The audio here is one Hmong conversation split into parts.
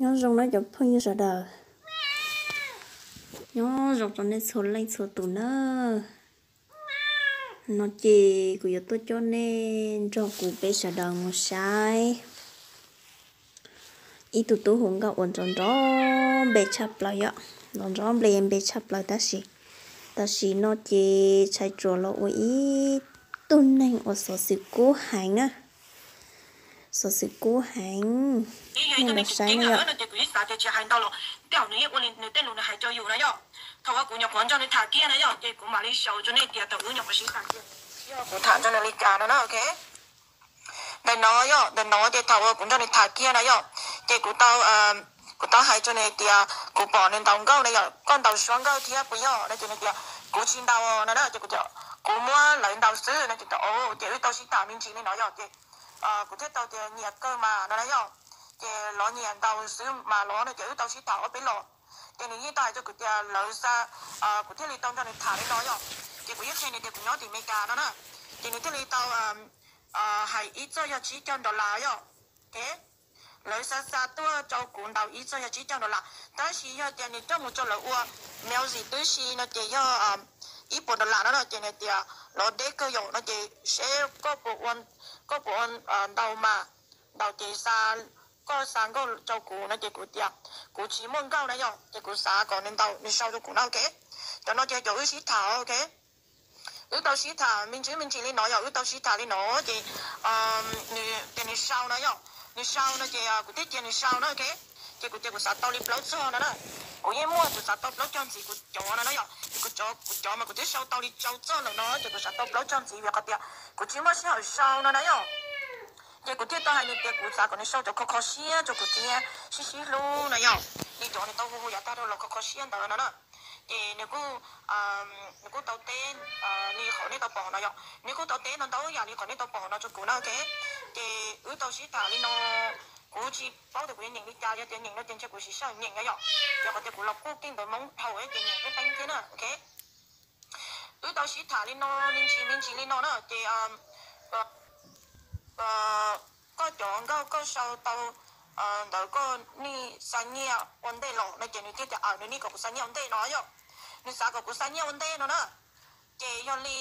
Nyob zoo na cov phooj ywg sawv daws, nyob zoo rau nej txhua leej txhua tus na. No ces kuv yuav tuaj coj nej nrog kuv peb sawv daws mus saib ib tug tub hu nkauj uas nrov nrov npe tshaj plaws yom, nrov nrov npe npe tshaj plaws tab sis, tam sim no ces tshais tsuas los ua ib tug neeg uas xov xwm kub heev na. Xov xwm kub heev, nej los saib na yom. Ces kuv yeej xav tias tsis hais ntau los tej zaum nws yeej ua li nws tej lus nws hais rau yus na yom. Thaum uas kuv nyuam qhuav nrog nws tham kiag na yom, ces kuv mam li show rau nej tias thaum wb nyuam qhuav sib tham kiag, kuv tham rau nws li cas no na, ok. Ntawm no yom, ntawm no ces thaum uas kuv nrog nws tham kiag na yom, ces kuv tau, kuv tau hais rau nws tias kuv pom nws ntaus nkauj na yom, koj ntaus suab nkauj thiab puas yog no, ces nws tias kuv tsis ntaus no na, ces kuv tias kuv muab lawv ntaus xwb no, ces tias o, ces wb tau sib tham me ntsis li no yom, ces kuv thiaj tau tias nyiam kawg mas no na yom, ces los nyiam ntaus xwb mas los no, ces wb tau sib tham ob peb los. Ces nws yeej tau hais rau kuv tias lawv xa, kuv thiaj li tau nrog nws tham li no yom. Ces kuv yeej qhia nws tias kuv nyob tim Amelikas no na, ces nws thiaj li tau hais ib txoj yog tsib caug dollar yom. Lawv xa xa tuaj rau kuv ntaus ib txoj yog tsib caug dollar, tab sis yog tias nws coj mus rau lawv ua mail xim tib si no ces yog ib puas dollar no no, ces nws tias los deb kawg yom no, ces seb koj puas ua, koj puas ua ntaus mas, ntaus ces xa, koj xa nkauj rau kuv no, ces kuv tias kuv tsis muaj nkauj na yom, ces kuv xav kom nws ntaus nws sau rau kuv na, ok. Cov no ces cov wb sib tham, ok. Wb tau sib tham me ntsis me ntsis li no yom, wb tau sib tham li no ces nws tias nws sau no yom, nws sau no ces kuv thiaj cia nws sau na, ok. Ces kuv tias kuv xav tau li plaub txog no na, kuv yeej muaj, kuv xav tau plaub caug ntxiv kuv cov no na yom, ces kuv cov, kuv cov mas kuv twb sau tau li rau txog lawm no, ces kuv xav tau plaub caug ntxiv vim qhov tias kuv tsis muaj sij hawm sau no na yom. Ces kuv thiaj tau hais nws tias kuv xav kom nws sau cov kho kho siab rau kuv thiab sib sib hlub no yom, li cov nws tau hu hu yav tag dhau los kho kho siab ntawd no na. Ces nws kuj, nws kuj tau teb li qhov nej tau pom no yom, nws kuj tau teb ntau ntau yam li qhov nej tau pom no rau kuv na, ok. Ces wb tau sib tham li no, kuv tsis paub tias kuv yuav nyeem li cas, yog tias nyeem no ces ntshe kuv tsis sij hawm nyeem no yom, yog qhov tias kuv los kuj keej ntawv Hmoob dhau ces nyeem pheej pheej thiab na, ok. Wb tau sib tham li no me ntsis me ntsis li no na ces koj cov nkauj koj sau tau ntawd koj nim xa nyiaj ua ntej los no, ces nws thiaj tias aws, nws nim kom kuv xa nyiaj ua ntej no yom. Nws xav kom kuv xa nyiaj ua ntej no na. Ces yog li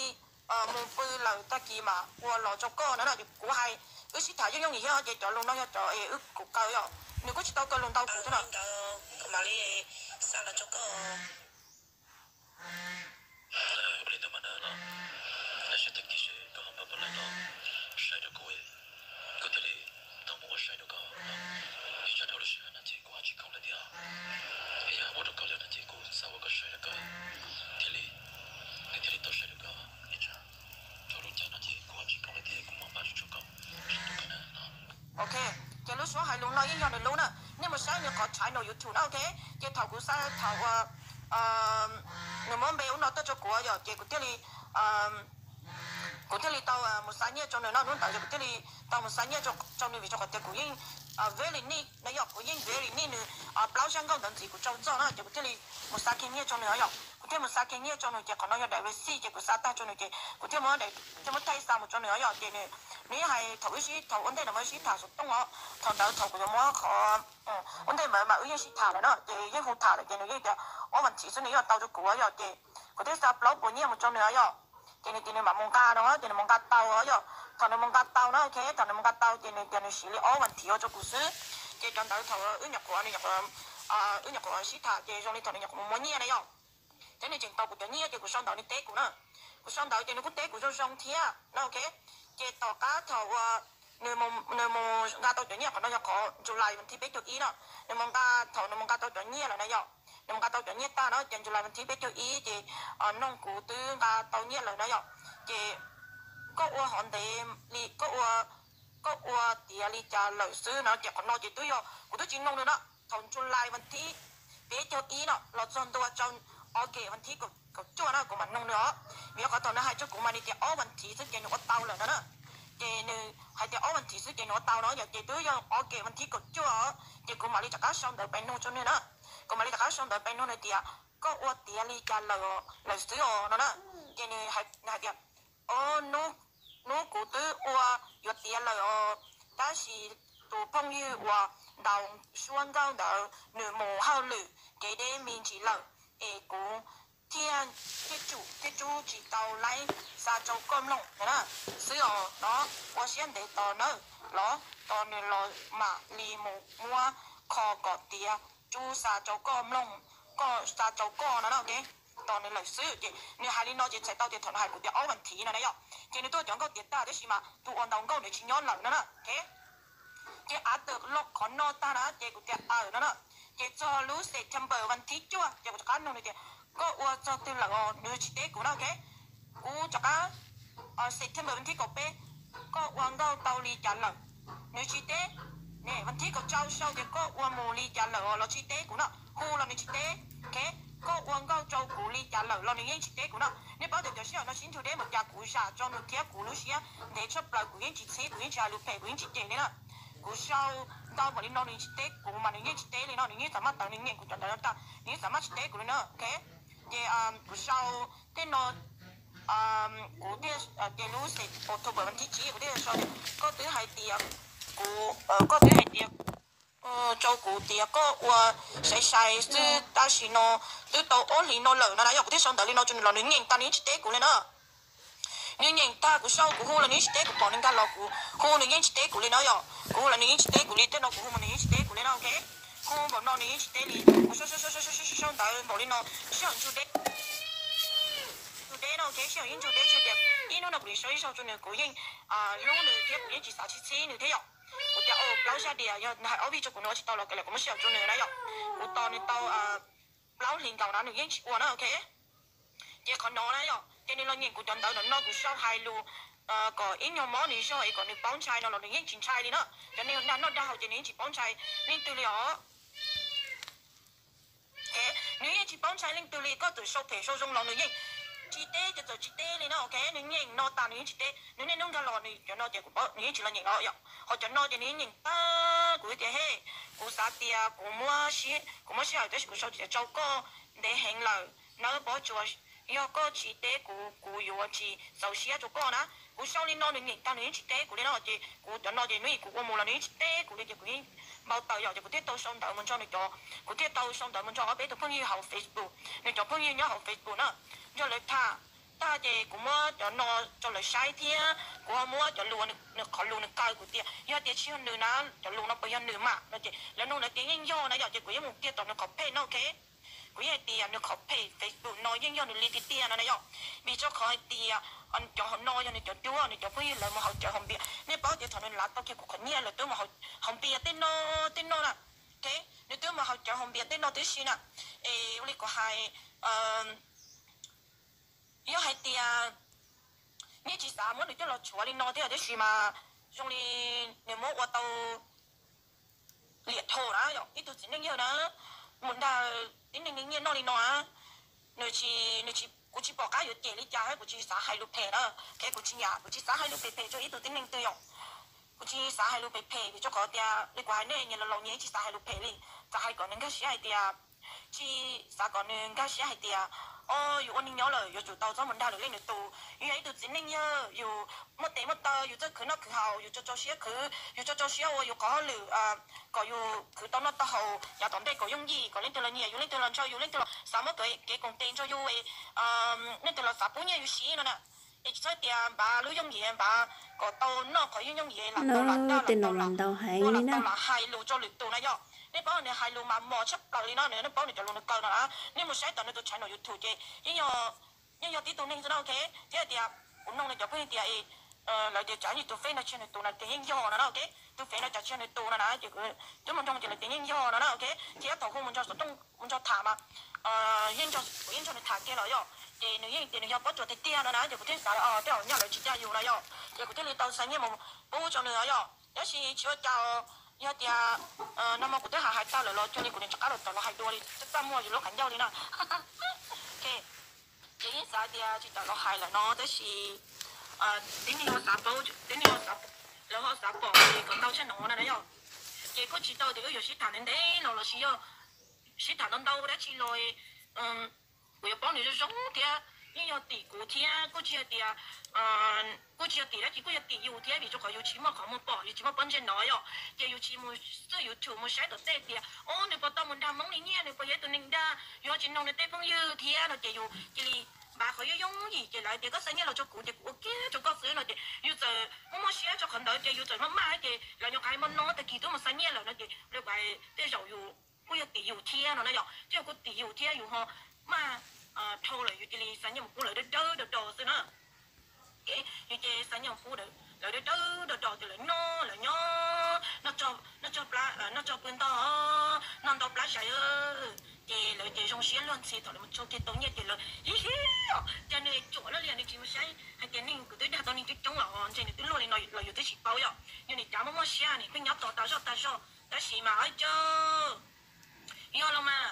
mus pw lawm tag kis mam ua los rau koj no na. Kuv hais wb sib tham yooj yooj yim thiab ces cov lus no yog cov es wb kuv kaw yom, nws kuj tsis tau kaw lus ntau kuv thiab no. Kuv mam li xa los rau koj. Ua li ntawd mas na los, lawv sib tag kis seb koj ho npaj npaj lawm no, saib rau kuv, kuv thiaj li tau mus ua saib rau koj. Ib tsam dhau lub sij hawm no ces kuv ho tsis khoom lawm thiab. Yog ua rau koj li no ces kuv xav ua koj saib rau koj thiaj li, nws thiaj li tau saib rau koj. Ib tsam dhau lub caij no ces kuv ho tsis khoom lawm thiab, kuv mam npaj rau koj. Ok, ces lub suab hais lus no yeej yog nws lub na. Nej mus saib nws qhov channel YouTube na, ok. Ces thaum kuv xa, thaum uas nws muab npe ub no tuaj rau kuv yom, ces kuv thiaj li, kuv thiaj li tau mus xa nyiaj rau nws no. Hnub ntawd ces kuv thiaj li tau mus xa nyiaj rau nws vim rau qhov tias kuv yeej very need no yom, kuv yeej very need nws plaub zaj nkauj ntawd ntxiv kuv rau txog na, ces kuv thiaj li mus xa kiag nyiaj rau nws yom. Kuv thiaj mus xa kiag nyiaj rau nws ces qhov no yog daim receipt ces kuv xa tag rau nws ces kuv thiaj muab, thiaj muab thaij xa mus rau nws yom. Ces nws, nws yeej hais thaum wb sib, thaum ua ntej no mas wb sib tham xov tooj os, thaum ntawd thaum kuv yuav muab qhov ua ntej ntawd mas wb yeej sib tham lawm na, ces yeej hu tham lawm ces nws yeej tias ob vas thiv xwb nws yeej tau rau kuv yom. Ces kuv thiaj xa plaub puas nyiaj mus rau nws yom. Ces nws tias nws mam mus nqa no, ces nws mus nqa tau yom. Thaum nws mus nqa tau na, ok, thaum nws mus nqa tau ces nws tias nws siv li ob vas thiv ua rau kuv xwb. Ces cov ntawd thaum wb nyuam qhuav, nws nyuam qhuav, wb nyuam qhuav sib tham ces zoo li thaum nws nyuam qhuav mus muab nyiaj na yom. Thiab nws tseem tau kuv cov nyiaj ces kuv sau ntawv nws teb kuv na. Kuv sau ntawv ces nws kuj teb kuv zoo zoo thiab no, ok. Ces tom qab thaum uas nws mus nqa tau cov nyiaj, qhov no yog qhov July vas thiv peb caug ib no, nws mus nqa, thaum nws mus nqa tau cov nyiaj lawm na yom, nws mus nqa tau cov nyiaj tag no ces July vas thiv peb caug ib ces noog kuv twb nqa tau nyiaj lawm na yom. Ces koj ua hov ntev li, koj ua, koj ua tiav li cas lawm xwb no, ces qhov no ces twb yog kuv twb tsis noog nws no. Thaum July vas thiv peb caug ib no los txog ntua rau August vas thiv kaum cuaj no kuv mam noog nws os. Vim qhov thaum nws hais rau kuv mas nws tias ob vas thiv xwb ces nws ua tau lawm no na. Ces nws hais tias ob vas thiv xwb ces nws ua tau no yom, ces twb yog August vas thiv kaum cuaj os, ces kuv mam li rov qab sau ntawv pais noog rau nws na. Kuv mam li rov qab sau ntawv pais noog nws tias koj ua tiav li cas lawm, lawm xwb os no na. Ces nws hais tias, o, hnub kuv twb ua yuav tiav lawm os, tab sis tus phooj ywg uas ntaus suab nkauj ntawd nws mus hauj lwm kev deb me ntsis lawm, es kuv thiaj, thiaj tsum thiaj tsub tsis tau laib xa rau koj mloog na. Xwb os, los ua siab ntev tos nawb, los tos nws los mam li mus muab kho kom tiav tsub xa rau koj mloog, koj xa rau koj no na, ok. Tos nws lawm xwb. Ces nws hais li no ces txhais tau tias thaum nws hais kuv tias ob vas thiv no na yom, ces nws tuaj cov nkauj tiav tag, tab sis mas tus uas ntaus nkauj nws tsis nyob lawm no na, ok. Ces av tawm loj qhov no tag na, ces kuv tias aws no na. Ces txog lub September vas thiv cuaj ces kuv rov qab nug nws tias koj ua txog twg lawm os, nws tsis teb kuv na, ok. Kuv rov qab, September vas thiv kaum peb, koj ua nkauj tau li cas lawm? Nws tsis teb. Ne, vas thiv kaum rau sau tias koj ua mus li cas lawm os, los tsis teb kuv na, hu los nws tsis teb, ok. Koj ua nkauj rau kuv li cas lawm los nws yeej tsis teb kuv na. Nej paub tias cov sij hawm no sib nrug deb npaum cas, kuv zam rau nws thiab kuv lub siab ntev tshaj plaws, kuv yeej tsis txhib, kuv yeej tsis hais lus phem, kuv yeej tsis cem li na. Kuv sau ntau npaum li no nws tsis teb kuv mas nws yeej tsis teb li no, nws yeej xav maj tawv, nws nyeem kuv cov ntawv no tag nws yeej xav maj tsis teb kuv li na, ok. Ces kuv sau tej no, kuv thiaj, ces lub October vas thiv tsib kuv thiaj sau tias koj twb hais tias, kuv, koj twb hais tias rau kuv tias koj ua sai sai xwb, tab sis no twb tau ob hlis no lawm no na yom. Kuv thiaj sau ntawv li no rau nws los nws nyeem tag nws yeej tsis teb kuv li na. Nws nyeem tag kuv sau kuv hu los nws yeej tsis teb, kuv pom nws nkag los kuv hu nws yeej tsis teb kuv li na yom. Kuv hu los nws yeej tsis teb kuv li, tej no kuv hu mas nws yeej tsis teb kuv li na, ok. Hu npaum no nws yeej tsis teb li, kuv sau sau sau sau sau ntawv npaum li no, sij hawm ntsug deb, ntsug deb no, ok, sij hawm yeej ntsug deb tsis tias ib hnub no kuv li sau ib zaug rau nws kuv yeej hlub nws thiab kuv yeej tsis xav tsis txhib nws thiab yom. Kuv tias o plaub zaj diam yog nws hais ob vij rau kuv nws ua tsis tau los kawg li kuv muaj sij hawm rau nws na yom. Kuv tos nws tau plaub hlis nkaus na nws yeej tsis ua na, ok. Ces qhov no na yom, ces nws los nyeem kuv cov ntawv no no kuv sau hais lus kom ib nyuag mob nws zog es kom nws paub ntshai no los nws yeej tsis ntshai li na. Cov neeg dag noj dag haus ces nws yeej tsis paub ntshai leej twg li os. Nws yeej tsis paub ntshai leej twg li, koj txawm sau phem sau zoo los nws yeej tsis teb, ces txawm tsis teb li no, ok. Nws nyeem no tas nws yeej tsis teb, nws niaj hnub nkag los nws cov no ces kuv paub nws yeej tsis los nyeem os yom. Ho cov no ces nws yeej nyeem tag kuv tias he, kuv xav tias kuv muab, kuv muab sij hawm tab sis kuv sau tsis rau koj ntev heev lawm nawb Pob Tsuas, yog koj tsis teb kuv, kuv yuav tsis txaus siab rau koj na. Kuv sau li no nws nyeem tag nws yeej tsis teb kuv li no, ces kuv cov no ces hnub ib kuv ua mus los nws yeej tsis teb kuv li ces kuv yeej npau taws yom, ces kuv thiaj tau sau ntawv mus nrog nws cov, kuv thiaj tau sau ntawv mus nrog ob peb tus phooj ywg hauv Facebook, nws cov phooj ywg nyob hauv Facebook na, nrog lawv tham tag ces kuv muab cov no rau lawv saib thiab kuv ho muab cov lus, nws qhov lus nws kaw kuv tias yog tias tsis yog nws na, cov lus no puas yog nws mas no ces lawv nug lawv tias yeej yog na yom, ces kuv yeej mus kiag tom nws qhov page no, ok. Kuv yeej hais tias nws qhov page Facebook no yeej yog nws li tiag tiag no na yom, vim rau qhov hais tias cov hauv no yog nws cov cuab, nws cov phooj ywg lawv mus haus cawv haus npias, nej paub tias thaum nws lav tau kiag kuv qhov nyiaj lawv twb mus haus npias tej no, tej no na, ok. Nws twb mus haus cawv haus npias tej no tib si na. Es ua li kuv hais, yog hais tias nej tsis xav muab nws coj los tshuav li no thiab, tab sis mas zoo li nws muab ua tau liam tho na yom, ib tug txiv neej yawg na, mus dag tib neeg nyiaj noj li no na. Nws tsis, nws tsis, kuv tsis pom qab yuav cem li cas thiab kuv tsis xav hais lus phem na, ok. Kuv tsis nyiam, kuv tsis xav hais lus phem phem rau ib tug tib neeg twg yom. Kuv tsis xav hais lus phem phem vim rau qhov tias li kuv hais nej nyias laus laus nyias tsis xav hais lus phem li, xav hais kom nws nkag siab hais tias, tsis xav kom nws nkag siab hais tias o, yus ua neeg nyob lawm yuav tsum tau txhob mus dag lwm leej lwm tus. Yus yog ib tug txiv neej yawg, yus muaj tes muaj taw, yus txawj khwv noj khwv haus, yus tso rau siab khwv, yus tso rau siab ua yus qhov hauj lwm kom yus khwv tau noj tau haus yav tom ntej kom yooj yim, kom leej twg los nyiam yus, leej twg los ntshaw yus, leej twg los xav muab kev koom tes nrog yus, leej twg los xav pub nyiaj yus siv no na. Es tsis txhob tias npav lub yooj yim, npav kom tau noj qhov yooj yooj yim, lam tau lam dag, lam tau lam ua, lam tau lam hais lus rau lwm tus na yom. Nej paub nws hais lus mas mos tshaj plaws li no, nej paub nws cov lus nws kaw no na. Nej mus saib tom nws tus channel YouTube ces yeej yog, yeej yog tib tug neeg xwb na, ok. Thiab tias kuv noog nws cov phooj ywg tias lawv tias tsam ib tus fej no tsis yog nws tus na, tias yeej yog no na, ok. Tus fej no tsam tsis yog nws tus no na, ces kuv twb mus nrog ces lawv tias yeej yog no na, ok. Thiab thaum hu mus nrog xov tooj mus nrog tham mas yeej nrog, kuv yeej nrog nws tham kiag los yom, ces nws yeej tias nws yog Pob Tsuas tiag tiag no na, ces kuv thiaj xav os tej zaum nyaj lawv tsis caj yus no yom, ces kuv thiaj li tau xa nyiaj mus pub rau nws yom. Tab sis tsis ua cas, yog tias no mas kuv twb hais hais tag lawm los cuag li kuv niam rov qab los tawm los hais dua li txaj muag yus lub qhov ncauj li na. Ces yeej xav tias tsis tawm los hais lawm no tab sis tib neeg ho xav paub, tib neeg ho xav, lawv ho xav pom ces kom tau tshaj no na yom. Ces kuj tsis tau tias wb yuav sib tham ntev ntev los lossis yog sib tham ntau ntau dab tsi los kuv yuav paub nws zoo zoo thiab Yeej yog tim kuv thiab kuj tsis yog tias, kuj tsis yog tim dab tsi, kuj yog tim yus thiab, vim rau qhov yus tsis muaj qhov muag pom, yus tsis muaj pob ntseg no yom, ces yus tsis mus txog YouTube mus saib tom tej tias o nws puas tau mus nrag Hmoob li nyiaj, nws puas yog ib tug neeg dag, yuav tsis noog nws tej phooj ywg thiab no ces yus cia li npav qhov yooj yooj yim ces lawv tias koj xa nyiaj los rau kuv ces kuv ua kiag rau koj xwb no ces yus txawm muaj muaj siab rau qhov ntawd ces yus txawm maj maj ces lawv nyuam qhuav hais no tag kis twb mus xa nyiaj lawm no ces lawv kuj tej zaum yus kuj yog tim yus thiab no na yom, thiab yus kuj tim yus thiab yus ho maj dhau lawm yus cia li xa nyiaj mus pub lawv dawb dawb do do xwb na. Ces yus ces xa nyiaj mus pub lawv dawb dawb do do ces lawv noj lawv nyob, noj tso pw ntog, noj ntau plab zais, ces lawv ces zoo siab luag ntxhi thaum lawv mus tso kiag tau nyiaj ces lawv hib hib os, cas nws tsuam lawm li nws tsis mus saib hais tias neeg kuv twb dag tau neeg coob coob los ntshe nws twb luaj li no los yus twb tsis paub yom, yus nim cav muaj muaj siab nim pheej nyob tos tas zoj tas zog tab sis mas ib co yog los mas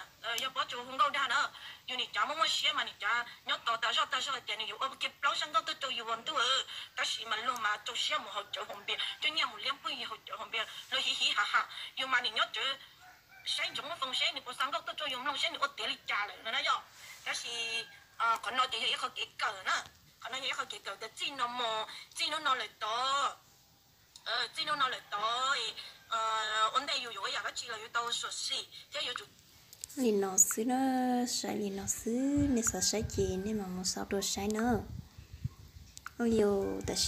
yog pob tsuas hu nkauj dag na, yus nim cav muaj muaj siab mas nim cav nyob tos tas zoj tas zog hais tias nws yuav ua kiag plaub zaj nkauj tuaj rau yus ua ntuj, tab sis mas luag mas rau siab mus haus cawv haus npias, coj nyiaj mus liab pwj haus cawv haus npias, luag hib hib ha ha, yus mas nim nyob cawv saib ntsoov muaj foos seb nws puas xa nkauj tuaj rau yus mloog seb nws ua tiav li cas lawm no na yom. Tab sis qhov no ces yog ib qho kev kawm na, qhov no yog ib qho kev kawm tias txij no mus txij hnub no lawm tod, txij hnub no lawm tod ua ntej yus yuav ua yam dab tsi los yus tau xyuam xim thiab yuav tsum li no xwb na, saib li no xwb, nej xav saib ces nej mam mus xauj dua saib na. Ua li, tam sim